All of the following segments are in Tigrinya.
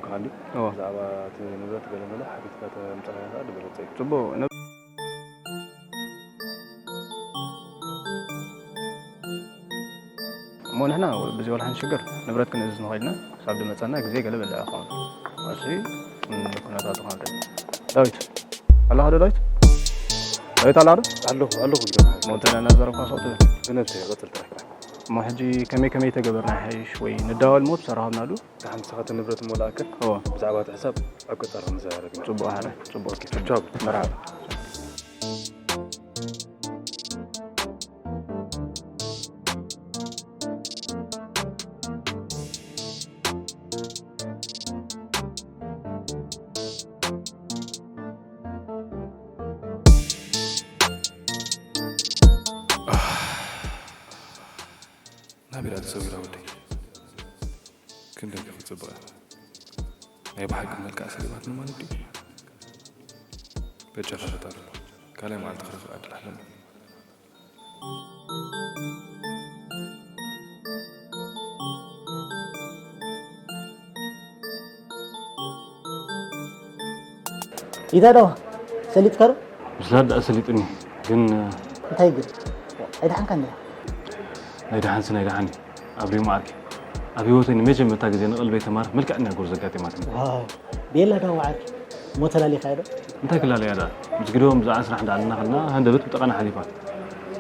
ክሃሊ እዎ። ብዛዕባ እቲ ንብረት ገለ መለ ሓቲትካ ተምጻእ ኢኻ ዝበለጸ እዩ። ጽቡቕ። እሞ ንሕና ብዘይ ወላ ሓንቲ ሽግር ንብረት ክንእዝዝ ንኽእል ኢና። ክሳብ ዝመጸና ግዜ ገለ በለ ይኸውን። እሺ፣ ንኩነታቱ ክንርኢ። ዳዊት፣ ኣለኻ ዶ ዳዊት? ዳዊት፣ ኣላ ዶ? ኣለኹ፣ ኣለኹ፣ ግደፍ። እሞ እንተ ደኣ እናዘረብካ ስቕ ትብል። ብነብሰይ እየ፣ ቀጽል ጥራይ። እሞ ሕጂ ከመይ ከመይ ተገበርና ይሓይሽ ወይ ንዳወል ሞት ሰራኸብና ዶ? ደሓን ንስኻ እቲ ንብረት እሞ ለኣከ። እዎ። ብዛዕባ እቲ ሕሳብ ኣብ ቀጻሊ ክንዘራረብ ኢና። ጽቡቕ፣ ሓራይ፣ ጽቡቕ። ኦኬ፣ ቻው። መርሓባ። ናቢራ ተሰዊራ ወደይ። ክንደይ ክጽብቕ እያ። ናይ ብሓቂ መልክዓ ሰሊባትና ማለት ድዩ? በጃኻ ፈጣሪ፣ ካልኣይ መዓልቲ ክረኽባ ዕድል ኣለኒ። ኢታ ዶ ሰሊጥካ ዶ? ምስላ ደኣ ሰሊጥኒ፣ ግን እንታይ ግን ኣይደሓንካ እንዲያ? ናይ ደሓንሲ ናይ ደሓን እዩ። ኣብሪሙ ዓርኪ፣ ኣብ ህይወተይ ንመጀመርታ ግዜ ንቐልበይ ተማርኽ መልክዐኛ ጎርዞ ኣጋጢማትኒ። ዋው፣ ቤላ ዳዋ ዓርኪ፣ እሞ ተላሊኻዮ ዶ? እንታይ ክላለያ ደኣ? ምስ ግደቦም ብዛዕባ ስራሕ እንዳኣለና ከለና ሃንደበት ብጠቐና ሓሊፋ።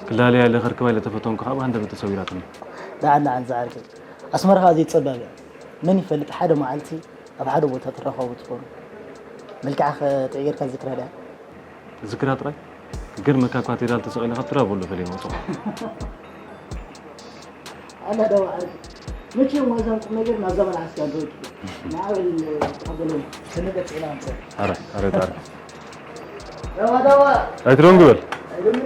ክላለያ ኢለ ከርክባ ኢለ ተፈተንኩ፣ ካብ ሃንደበት ተሰዊራትኒ። ደሓን ደሓን ዝዓርከይ፣ ኣስመራ ከኣ ዘይትጸባብ እያ። መን ይፈልጥ ሓደ መዓልቲ ኣብ ሓደ ቦታ ትራኸቡ ትኾኑ። መልክዓ ኸ ጥዕይ ጌርካ ትዝክራ ድያ? ዝክራ ጥራይ ክገርመካ እኳ ቴዳል ተሰቒለ ካብ ትራብ ወሎ ፈለየ መውፅኹ። ኣላ ዳዋ ዓርኪ መቸም ዋዛን ቁም ነገር ናብዛ መልሓስካ እንተወዲኡ ንዓ በል ተቐበለኒ ሰነደ ጥዒና ኣምፀ ኣረ ኣረ ጣር ዳዋ ዳዋ ኣይትደንጉ በል ኣይደምነ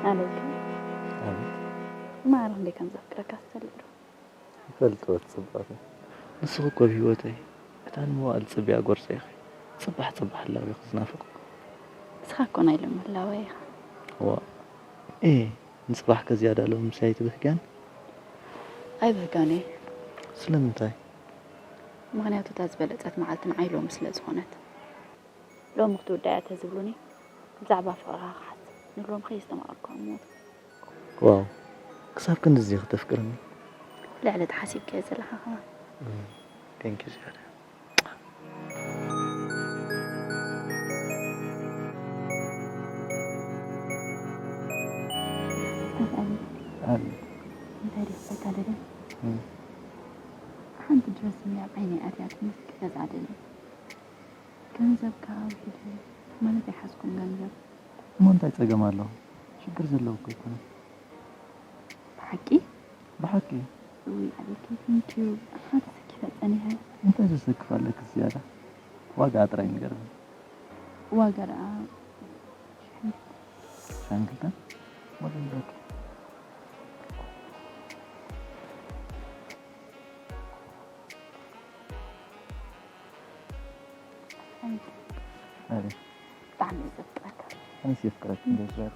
ኣለልካ። ማዕረ ክንደይ ከም ዘፍቅረካ ትፈልጥ ዶ? ይፈልጥ እወ እቲ ጽቡቓተይ። ንስኺ እኮ ኣብ ህይወተይ እታ ንመዋእል ጽብያ ጎርዘይ ኢኺ። ጽባሕ ጽባሕ ህላዌኺ ዝናፍቕ። ንስኻ እኮ ናይ ሎሚ ህላወይ ኢኻ። ዋእ ኤህ ንጽባሕ ከ ዝያዳ ሎሚ ምሳይ ኣይትብህግያን? ኣይብህጋን እየ። ስለምንታይ? ምኽንያቱ እታ ዝበለጸት መዓልቲ ንዓይ ሎሚ ስለ ዝኾነት። ሎሚ ክትውዳእ እያ ተዝብሉኒ ብዛዕባ ፍቕርኻ ክሓስብ ንሎሚ ከየስተማቐርኩ ኣብ ምሞትኩ። ዋው ክሳብ ክንድዚ ዲኺ ተፍቅርኒ? ልዕሊ እቲ ሓሲብካዮ ዘለኻ ከማን። Thank you ዝያዳ። ኣቤት እንታይ ደስ በቃ ደደ ሓንቲ ድረስ እያ ዓይነይ ኣትያትኒ ክገዝኣ ደልየ። ገንዘብካ ኣውሒደ ማለት ኣይሓዝኩን ገንዘብ። እሞ እንታይ ጸገም ኣለዎ? ሽግር ዘለዎ እኮ ኣይኮነን። ብሓቂ? ብሓቂ። ውይ ኣቤኪ thank you ኣኻ ተሰኪፈ ጸኒሐ። እንታይ ዘሰክፍ ኣለኪ ዝያዳ? ዋጋ ጥራይ ንገርኒ። ዋጋ ደኣ ሻንክልተ ወደ ንረኪ። ብጣዕሚ እየ ዘፍቅረካ። ኣነስ የፍቅረኪ እንደ ዝበር።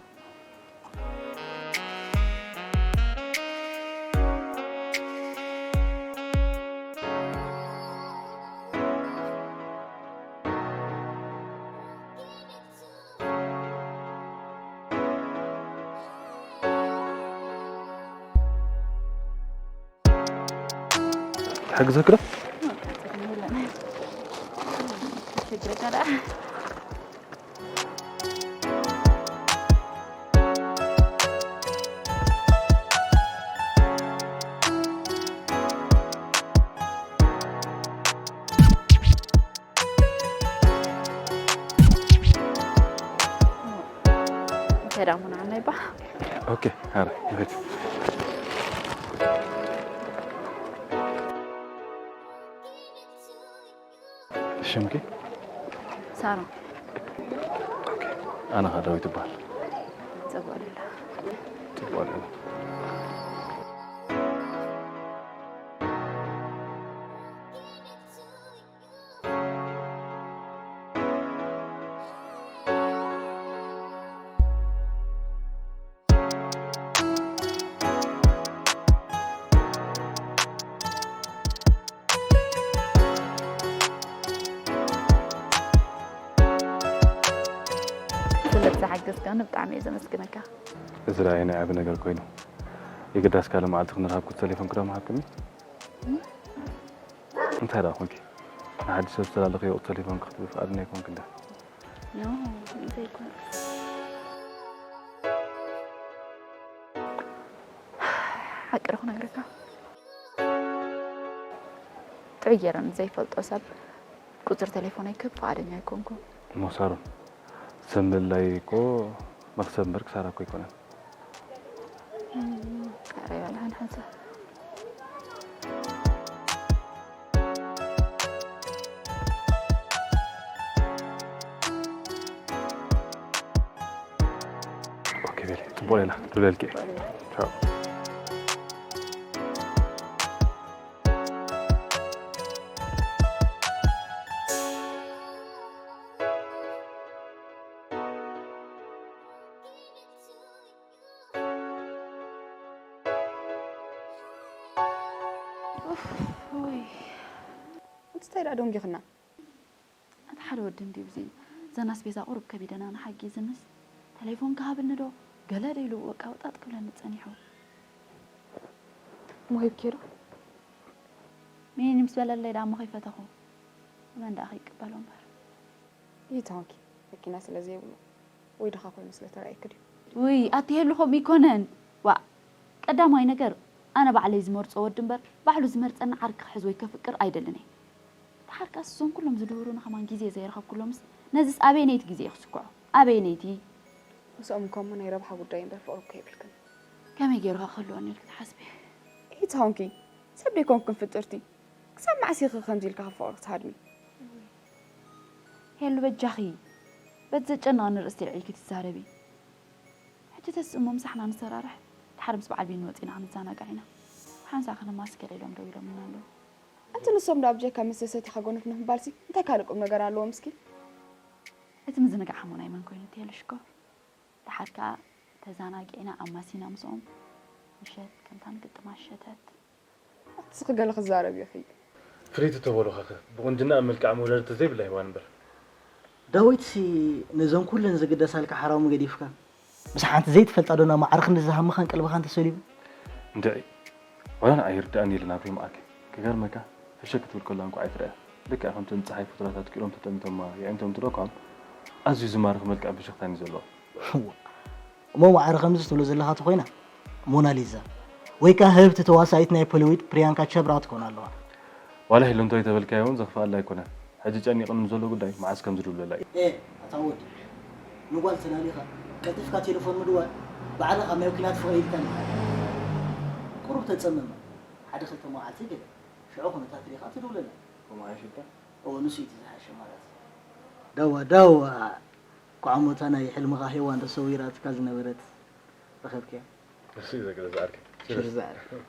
ትሕግዘኪ ዶ? ዳሙና ናይ ባ ኦኬ፣ ኧረ ይኸድ። ሽምኪ? ሳሮን። ኦኬ፣ ኣነ ኸ ዳዊት ይበሃል። ጽቡቕ ኣላ። ጽቡቕ ኣላ። ስለዚ ሓገዝካኒ ብጣዕሚ እየ ዘመስግነካ። እዚ ራእይ ናይ ዓቢ ነገር ኮይኑ፣ የግዳስ ካልእ መዓልቲ ክንራኸብ ተሌፎን ክዶ ምሃብክኒ? እንታይ ደኣ ኮንኪ? ንሓዲ ሰብ ዝተላለኽዮ ቁጽሪ ቴሌፎን ክትህቢ ፍቓደኛ ኣይኮንክን ዳ? ኖ ዘይኮነ። ሓቂ ዶ ክነግረካ? ጥዑይ ገይረ ንዘይፈልጦ ሰብ ቁጽሪ ቴሌፎነይ ክህብ ፍቓደኛ ኣይኮንኩን። እሞ ሳሮን፣ ሰብ ምልላይ እኮ መኽሰብ እምበር ክሳራ እኮ ኣይኮነን። ኧረ ኣይበልዕን ሓንሳብ። ኦኬ ቤሪ፣ ጽቡቕ ሌላ፣ ዱለልኪ። ቻው። ኡፍ፣ ውይ። እንታይ ደኣ ደንጊኽና? እቲ ሓደ ወዲ እንድዩ ብዚ ዘናስ ቤዛ ቁሩብ ከቢደና ንሓጊዝንስ ተሌፎን ክሃብኒ ዶ ገለ ዶ ኢሉ በቃ ወጣጥ ክብለኒ ጸኒሑ። እሞ ሂብኪ ዶ? ሚኒ ምስ በለለይ ደኣ እሞ ከይፈተኹ መን ደኣ ከይቅበሎ እምበር። ይታወቂ መኪና ስለ ዘይብሉ ወይ ድኻ ኮይኑ ስለ ተራእየኪ ድዩ? ውይ ኣትየሉ ከምኡ ይኮነን። ዋ ቀዳማይ ነገር ኣነ ባዕለይ ዝመርጾ ወዲ እምበር ባዕሉ ዝመርጸኒ ዓርኪ ክሕዝ ወይ ከፍቅር ኣይደልን እየ። ደሓር ከኣስ እዞም ኩሎም ዝድህሩኒ ከማን ግዜ ዘይረኸብኩሎምስ ነዚስ ኣበየነይቲ ግዜ እየ ክስክዖ? ኣበየነይቲ? ምስኦም እኮ እሞ ናይ ረብሓ ጉዳይ እምበር ፍቕሪ እኮ የብልክን። ከመይ ገይሩ ከ ክህልወኒ ኢልኪ ትሓስቢ? ይታወቂ ሰብ ደይኮንክን ፍጥርቲ ክሳብ መዓስ ኢኺ ከምዚ ኢልካ ካብ ፍቕሪ ክትሃድሚ? ሄሉ በጃኺ በቲ ዘጨንቐኒ ርእስቲ ኣልዒልኪ ትዛረቢ። ሕጂ ተስእሞ ምሳሕና ንሰራርሕ፣ ድሓር ምስ በዓል ቢኒ ወጺና ክንዘናጋዕ ኢና። ሓንሳእ ክንማስ ገለ ኢሎም ደው ኢሎምና ኣለዉ። ኣንቲ ንሶም ደኣ ብጀካ መስተ ሰቲኻ ጎነፍ ንኽምባልሲ እንታይ ካልእ ቁም ነገር ኣለዎም እስኪ? እቲ ምዝንጋዕ ሓሞና ኣይመን ኮይኑ ትየልሽኮ። ድሓር ከኣ ተዛናጊዕና ኣማሲና ምስኦም ምሸት ከምታ ንግጥማ ሸተት። ኣትስኺ ገለ ክዛረብ ኢኺ። ፍርይቲ ተበሉኻኸ ብቁንጅና ኣብ መልክዓ መውለድቲ ዘይብላ ሂዋን እምበር። ዳዊትሲ ነዞም ኩለን ዝግደሳልካ ሓራሙ ገዲፍካ ምስ ሓንቲ ዘይትፈልጣ ዶ ናብ ማዕረ ክንድዚ ሃምኻን ቀልብኻን ተሰሊቡ? እንድዒ ዋላ ንዓይ ይርድኣኒ ኢለ ናብሪ መዓከ ክገርመካ ፍሸክ ክትብል ከላ እንኳ ኣይትረኣ ልክዕ ከምቶም ፀሓይ ፍጡራት ኣጥቂሮም ተጠሚቶማ የዒንቶም ትረኳም ኣዝዩ ዝማርኽ መልክዕ ፍሽኽታን እዩ ዘለዎ። እሞ ማዕረ ከምዚ ትብሎ ዘለኻ ተኾይና ሞናሊዛ ወይ ከኣ ህብቲ ተዋሳኢት ናይ ፖሊዊድ ፕሪያንካ ቸብራ ትኮን ኣለዋ። ዋላ ሄሉ እንታይ ተበልካዮ እውን ዘኽፍኣላ ኣይኮነን። ሕጂ ጨኒቕኒ ንዘሎ ጉዳይ መዓስ ከም ዝድውለላ እዩ። ኤ ኣታ ወዲ ንጓል ተላሊኻ ቀልጢፍካ ቴሌፎን ምድዋል ባዕልኻ ናይ ኩናት ፍቕሪ ኢልካኒ። ቁሩብ ተጸመመ ሓደ ክልተ መዓልቲ ገለ ሽዑ ኩነታት ሪኻ ትድውለላ። ከምኡ ኣይሽዳ። እወ ንሱ እዩ እቲ ዝሓሸ ማለት። ዳዋ ዳዋ ኳዕሞታ ናይ ሕልምኻ ሄዋን ተሰዊራትካ ዝነበረት ረኸብክያ። ንሱ እዩ ዘገለ ዝዓርከይ። ችርስ ዝዓርከይ።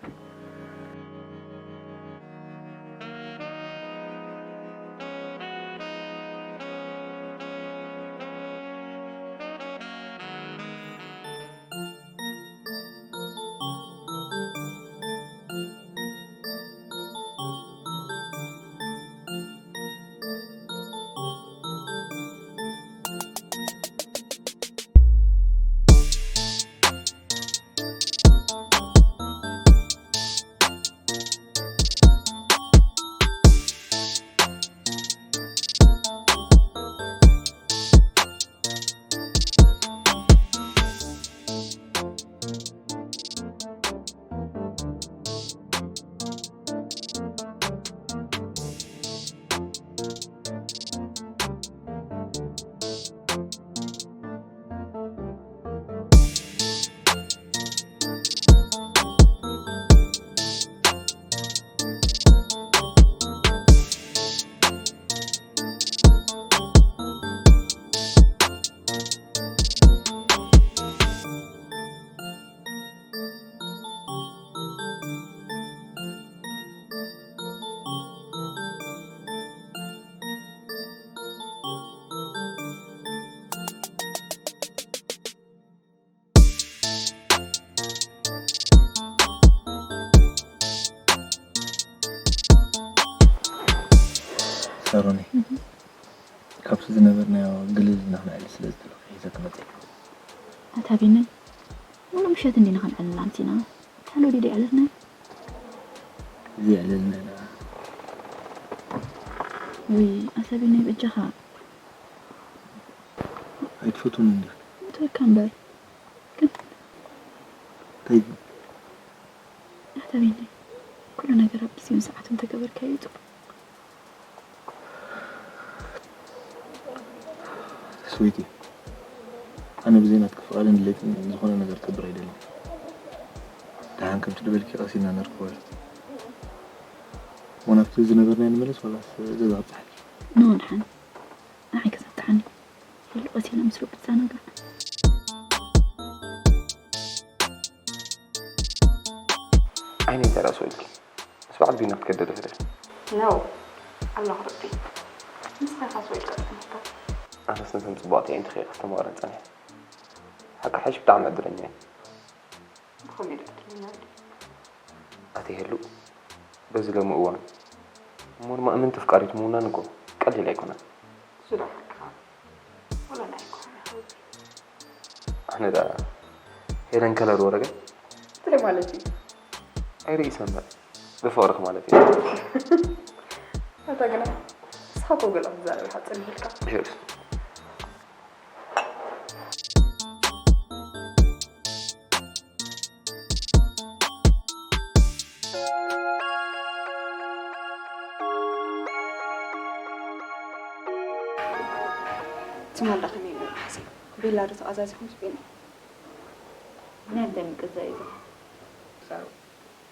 ሳሮነይ፣ ካብቲ ዝነበርናዮ ግልል ኢልና ክነዕልል ስለ ዝደለኹ ሒዘ ክመጽእ። ኣታ ቢነይ፣ ሙሉ ምሸት እንዲና ክንዕልል ኣምሲና። ካልእ ወዲድ የዕልልና። እዚ የዕልልና ኢና። ውይ፣ ኣታ ቢነይ በጃኻ። ኣይትፈትውኒ እንዲኻ። እትወካ እምበር። ግን እንታይ ግን? ኣታ ቢነይ፣ ኩሉ ነገር ኣብ ግዜኡን ሰዓቱን ተገበርካዮ እዩ ጽቡቕ። ስዊቲ፣ ኣነ ብዘይ ናትኪ ፍቓድን ድሌትን ዝኾነ ነገር ክገብር ኣይደልን። ደሓን ከምቲ ደበልኪ ቀስ ኢልና ነርክቦ። እሞ ናብቲ ዝነበርናዮ ንመለስ ዋላስ ገዛ ክበሃል? ንወድሓን ንዓይ ክሰጥሓኒ። ኩሉ ቀስ ኢልና ምስ ርቡዕ ዛናጋዕ። ዓይነይ ተራእሶ ኢልኪ ምስ በዓል ቢኖ ክትከደሉ ትደሊ? ነው። ኣለኹ ርቢ። ንስኻ ኢኻ ስወይ ቀጥታ። ኣነስ ነተን ጽቡቓት እየን ተኸይ ከስተማቕረን ጸኒሐ። ሓቂ ሓይሽ ብጣዕሚ ዕድለኛ እየ። ብኸመይ ደኣ ዕድለኛ ኢለ? ኣቲ ሄሉ፣ በዚ ሎሚ እዋን እሞ ድማ እምንቲ ፍቃሪት ምውናን እኮ ቀሊል ኣይኮነን። እሱ ዶ ሓቅኻ? ወላ ናይ ኮነ ይኸውን። ኣነ ደኣ ሄለን ከለር ወረገ? እንታይ ማለት እዩ? ኣይርእሰን እምበር፣ ብፍቕርኺ ማለት እዩ። ኣታ ግና ንስኻ እኮ ገለ ክትዛረብ ኢኻ ጸኒሕልካ። ዮስ። ትማል ዳ ከመይ ኢሉ ሓሲብ? ቤላ ዶ ተቐዛዚኹም ስቤኒ? ናይ እንታይ ምቅዛይ እዩ? ሳሮ፣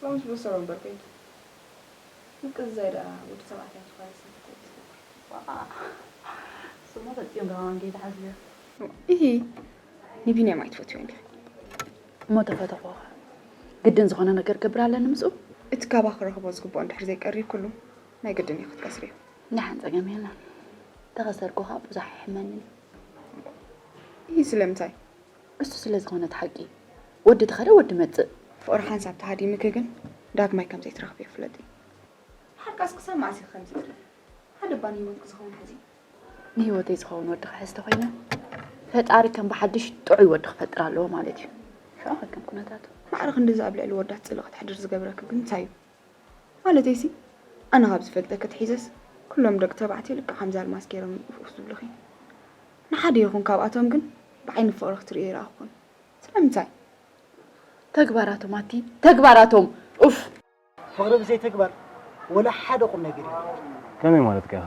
ሎምስ ብሰሮ እምበር ከይቱ። ምቅዛይ ደኣ ወዲ ተባዕታይ ዝኾነ ሰብ እንታይ እዩ ዝገብር? ዋእ፣ ስሙ ፈጺሙ ከማን ከይትሓስብዮ። ኢሂ፣ ንቢንያም ኣይትፈትውዮን ዲኺ? እሞ ተፈተኹኻ፣ ግድን ዝኾነ ነገር ክገብር ኣለኒ ምስኡ? እቲ ካባኺ ክረኽቦ ዝግብኦ እንድሕር ዘይቀርብ ኩሉ ናይ ግድን እዩ ክትከስርዮ። ደሓን ጸገም የለን። ተኸሰርኩ ኸኣ ብዙሕ ኣይሕመንን እዩ። ኢሂ፣ ስለምንታይ? እሱ ስለ ዝኾነ እቲ ሓቂ። ወዲ ተኸደ ወዲ መጽእ። ፍቕሪ ሓንሳብ ተሃዲምኪ ግን ዳግማይ ከም ዘይትረኽብዮ ፍለጢ። ሓቃስ ክሳብ መዓስ ኢኺ ከምዚ ትብሊ? ሓደ እባ ንህይወትኪ ዝኸውን ሕዚ። ንህይወተይ ዝኸውን ወዲ ክሕዝ ተኾይነ፣ ፈጣሪ ከም ብሓድሽ ጥዑይ ወዲ ክፈጥር ኣለዎ ማለት እዩ። ሽዑ ከከም ኩነታቱ። ማዕረ ክንድዚ ኣብ ልዕሊ ወዳት ጽልኢ ክትሕድር ዝገብረኪ ግን እንታይ እዩ? ማለተይሲ፣ ኣነ ካብ ዝፈልጠኪ ኣትሒዘስ፣ ኩሎም ደቂ ተባዕትዮ ልክዕ ከምዚ ኣልማዝ ገይሮም እዮም ኡፍ ኡፍ ዝብሉኺ። ንሓደ ይኹን ካብኣቶም ግን ብዓይኒ ፍቕሪ ክትርእዮ ኣይረኣኹን። ስለምንታይ? ተግባራቶም ኣቲ፣ ተግባራቶም! ኡፍ! ፍቕሪ ብዘይ ተግባር ወላ ሓደ ቁም ነገር የለን። ከመይ ማለትካ ኢኻ?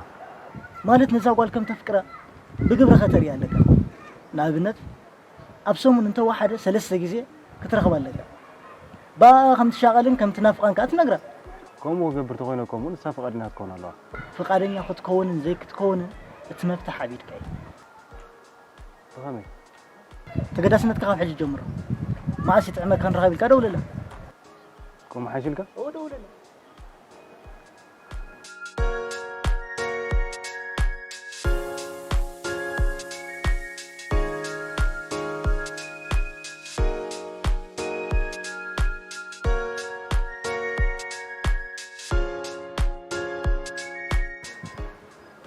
ማለት ነዛ ጓል ከም ተፍቅራ ብግብሪ ከተርእያ ኣለካ። ንኣብነት፣ ኣብ ሰሙን እንተወሓደ ሰለስተ ግዜ ክትረኽባ ኣለካ። ብኣኣ ከም ትሻቐልን ከም ትናፍቓን ከኣ ትነግራ። ከምኡ ክገብር ተኾይነ ከምኡ ንሳ ፍቓደኛ ክትከውን ኣለዋ። ፍቓደኛ ክትከውንን ዘይክትከውንን እቲ መፍትሕ ኣብ ኢድካ እዩ። ብኸመይ? ተገዳስነትካ ካብ ሕጂ ጀምሮ። መዓስ ይጥዕመካ ንራኸብ ኢልካ ደውለላ። ከምኡ ሓይሽ ኢልካ? እወ፣ ደውለላ።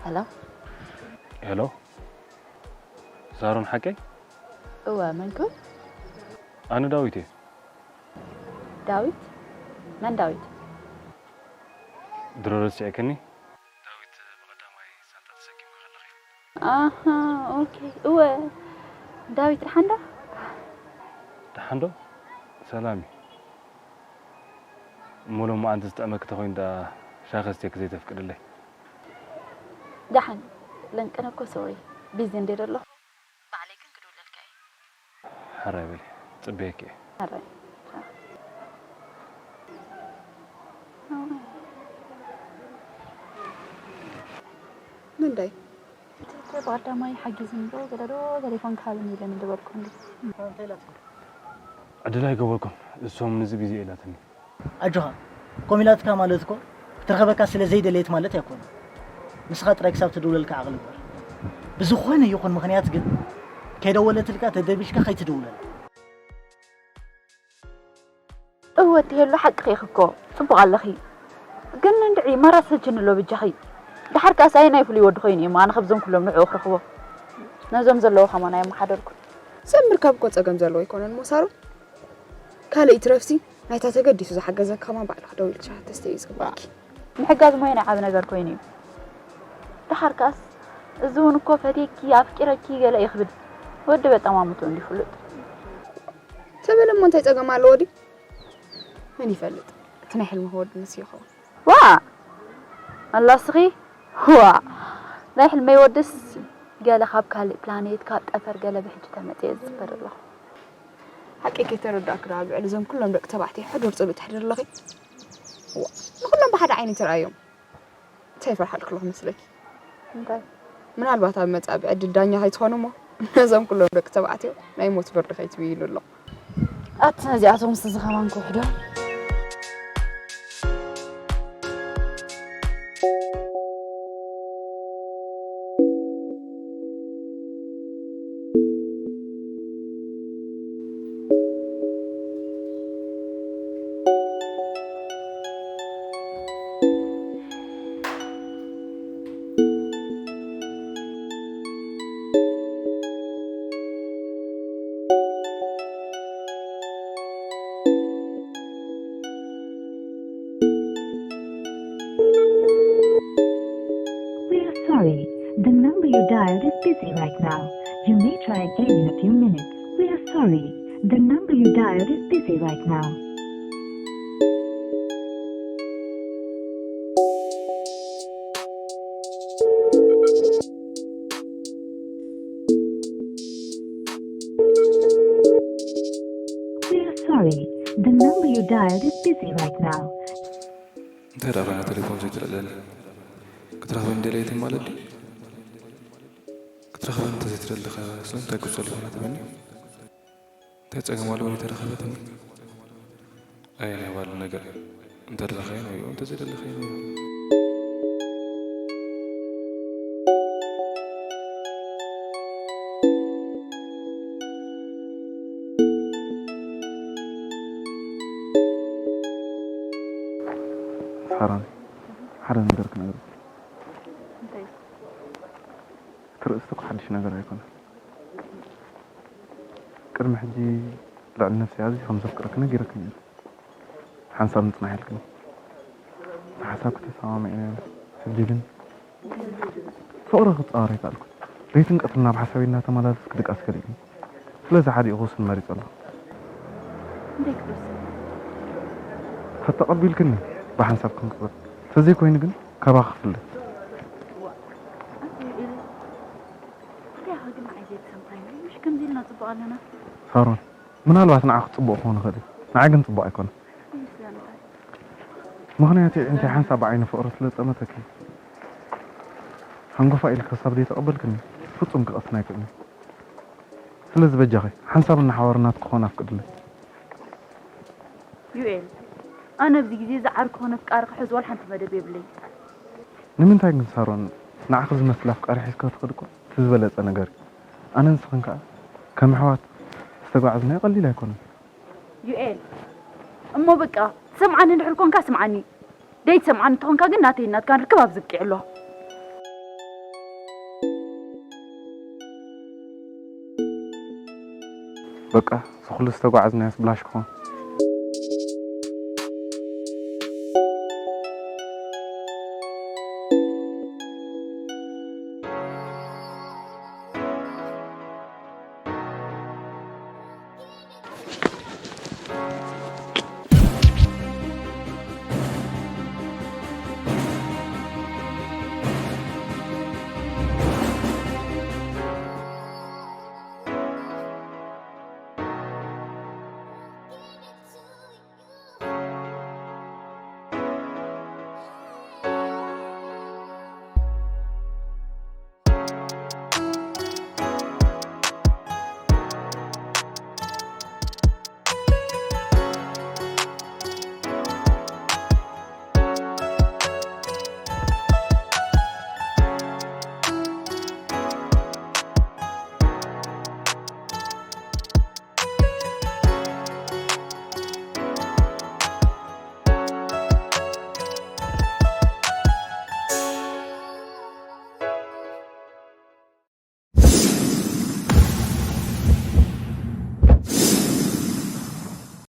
ሄሎ። ሄሎ። ሳሮን ሓቀይ? እወ፣ መን ኮን? ኣነ ዳዊት እየ። ዳዊት? መን ዳዊት? ድሮ ረሲዕክኒ? ዳዊት ብቐዳማይ ሳንጣ ተሰኪምኪ ከለኺ። ኣሃ፣ ኦኬ። እወ፣ ዳዊት ደሓን ዶ? ደሓን ዶ? ሰላም እዩ። እሞ ሎማዓንቲ ዝጥዕመኪ ተኾይኑ ደኣ ሻሂ ከስትየኪ ዘይተፍቅድለይ? ደሓን፣ ለንቅነ እኮ ሶሪ፣ ቢዚ እንድየ ዘለኹ። ባዕለይ ግን ክድውለልካ እየ። ሕራይ በሊ፣ ጽበየኪ እየ። ሕራይ። ምንዳይ? እቲ ብቐዳማይ ሓጊዝኒ ዶ ገለ ዶ ቴሌፎን ክሃብኒ ኢለኒ ዝበልኩ እንዲ። እንታይ ኢላትካ? ዕድል ኣይገበርኩን፣ እሶም ንዚ ቢዚ ኢላትኒ። ኣጆኻ፣ ከምኡ ኢላትካ ማለት እኮ ክትረኸበካ ስለ ዘይደለየት ማለት ኣይኮነን። ንስኻ ጥራይ ክሳብ ትድውለልካ ዓቕሊ ግበር። ብዝኾነ ይኹን ምኽንያት ግን ከይደወለትልካ ተደቢሽካ ከይትድውለላ። እወ፣ ትሄሉ ሓቅኺ ኢኺ እኮ፣ ጽቡቕ ኣለኺ። ግን እንድዒ ማራ ሰልችኒ ኣሎ ብጃኺ። ድሓር ከኣስ ኣየናይ ፍሉይ ወዲ ኮይኑ እዩ ኣነ ካብዞም ኩሎም ንዕኡ ክረኽቦ? ነዞም ዘለዉ ከማን ኣየመሓደርኩን። ሰብ ምርካብ እኮ ጸገም ዘለዎ ኣይኮነን እሞ ሳሮን። ካልእ ይትረፍሲ ናይታ ተገዲሱ ዝሓገዘካ ከማን ባዕልኻ ደው ኢልኪ ሻሂ ተስተይ እዩ ዝግባኣኪ። ምሕጋዝ እሞ ኣየናይ ዓቢ ነገር ኮይኑ እዩ? ድሓር ከኣስ እዚ እውን እኮ ፈትየኪ ኣፍቂረኪ ገለ እዩ ክብል። ወዲ በጠማምትኡ እንዲ ፍሉጥ። ተበለ እሞ እንታይ ጸገም ኣለዎ ድዩ? መን ይፈልጥ? እቲ ናይ ሕልምኺ ወዲ ንሱ ይኸውን። ዋ! ኣላ እስኺ? ዋ! ናይ ሕልመይ ወድስ ገለ ካብ ካልእ ፕላኔት፣ ካብ ጠፈር ገለ ብሕጂ ተመጽየ ዝጽበ ዘለኹ። ሓቂ ከይተረዳእኪ ደኣ ኣብ ልዕሊ እዞም ኩሎም ደቂ ተባዕትዮ ሕዱር ጽልኢ ተሕድሪ ኣለኺ? ዋ! ንኹሎም ብሓደ ዓይኒ ትረኣዮም። እንታይ ይፈርሓልኪ ኣለኹ መስለኪ? እንታይ? ምናልባት ኣብ መጻኢ ብዕድል ዳኛ ከይትኾኑ እሞ ነዞም ኩሎም ደቂ ተባዕትዮ ናይ ሞት ፍርዲ ከይትብይኑ ኣለኹ። ኣቲ ነዚኣቶም ምስ እዚ ከማን ክውሕዶ። We are sorry. The number you dialed is busy right now. You may try again in a few minutes. We are sorry. The number you dialed is busy right now. We are sorry. The number you dialed is busy right now. እንታይ ደኣ ኮይና ቴሌፎን ዘይትልዕለኒ? ክትረኽበኒ ደለየት ማለት ድዩ? ክትረኽበኒ እንተዘይትደሊ ኸ ስለምንታይ ቅጽል ዝኾነ ትብለኒ? እንታይ ጸገም ኣለዎ ዘይተረኸበትኒ? ኣየ ናይ ባሉ ነገር፣ እንተደለኻዮ ንሪኦ፣ እንተዘይደለኻዮ ንሪኦ። ሳሮን፣ ሓደ ነገር ክነግርኪ። እንታይ? እቲ ርእስቲ እኮ ሓድሽ ነገር ኣይኮነን። ቅድሚ ሕጂ ልዕሊ ነፍሰይ ኣዝየ ከም ዘፍቅረኪ ነጊረኪ ነይረ። ሓንሳብ ምጽናሕ ኢልክኒ። ንሓሳብኪ ተሰማሚዕናዮ። ሕጂ ግን ፍቕሪ ክጻወር ኣይከኣልኩን። ለይትን ቀትርን ኣብ ሓሳበይ እናተመላለስኪ ድቃስ ከሊእኒ። ስለዚ ሓዲኡ ክውስን መሪጸ ኣለኹ። እንታይ ክትውስን? ተተቐቢልክኒ ብሓንሳብ ክንቅጽል። ተዘይኮይኑ ግን ካባኺ ክፍለ። ኣታ ዩኤል፣ እንታይ ኢኻ ግን ንዓይ ዘይትሰምዓኒ? ምሽ ከምዚ ኢልና ጽቡቕ ኣለና? ሳሮን፣ ምናልባት ንዓኺ ጽቡቕ ክኸውን ይኽእል እዩ። ንዓይ ግን ጽቡቕ ኣይኮነን። ምኽንያቱ ኣዒንተይ ሓንሳብ ብዓይኒ ፍቕሪ ስለ ዝጠመተኪ፣ ሃንጎፋ ኢልኪ ክሳብ ዘይተቐበልክኒ ፍጹም ክቐስን ኣይክእልን። ስለዚ በጃኺ ሓንሳብ እናሓወርና ክኾን ኣፍቅድለይ። ዩኤል፣ ኣነ ኣብዚ ግዜ ዝዓርኩ ኾነ ኣፍቃሪ ክሕዝ ዋላ ሓንቲ መደብ የብለይን። ንምንታይ ግን ሳሮን፣ ንዓኺ ዝመስል ኣፍቃሪ ሒዝካ ትኽድ እኮ እቲ ዝበለጸ ነገር እዩ። ኣነ ንስኽን ከኣ ከም ኣሕዋት ዝተጓዕዝናዮ ቀሊል ኣይኮነን። ዩኤል፣ እሞ በቃ ትሰምዓኒ እንድሕር ኮንካ ስምዓኒ። ደይትሰምዓኒ እንተኾንካ ግን ናተይን ናትካን ርክብ ኣብዚ ኣብቂዑ ኣሎ። በቃ፣ እዚ ኩሉ ዝተጓዓዝናዮስ ብላሽ ክኾን?